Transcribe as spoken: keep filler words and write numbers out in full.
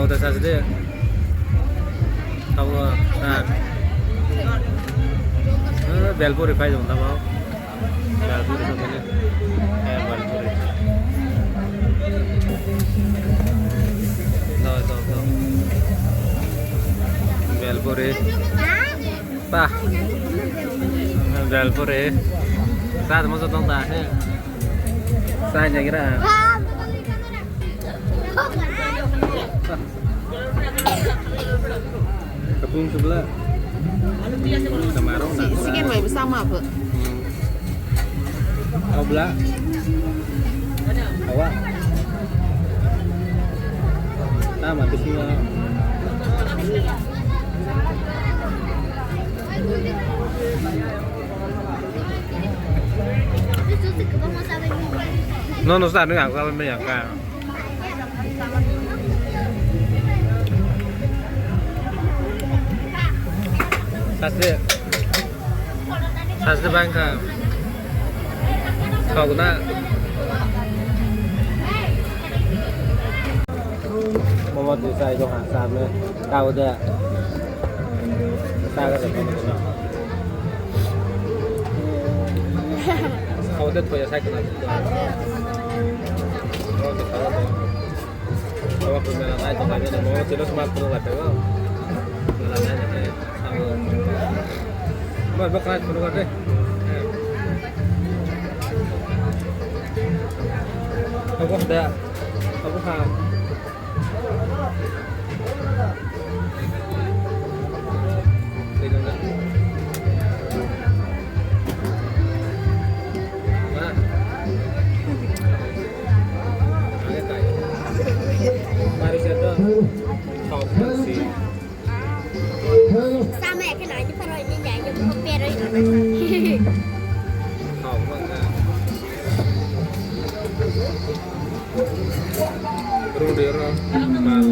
Hotel sa sidi. Tabo, ah. Eh, belpuri pai dong tabo. Belpuri sa sidi. Eh, belpuri. Do, do, do. Belpuri. Pa. Belpuri. Sa mo tong ta. Eh. Sa jagira. Kapung sebelah. Sama rong na. Sige mai sama apa? Hmm. Kau bela. Awak. Tama tu sih. No, no, sa, no, yang sa, no, yang ka. Sasde. Sasde bang ka. Kau na. Mama tu sai dong ha, sa me. Kau de. Sa ka de. Kau de, kau ya sai ka na. Kau de, kau de. Bawa ke mela nai to kami namo, sino smart phone la pego. Mela nai nai. Mar ba kai phone kate. Abo da. Abo ha. Sama ya kena ini pero ini ya ini pero ini. Rudi ro. Mal.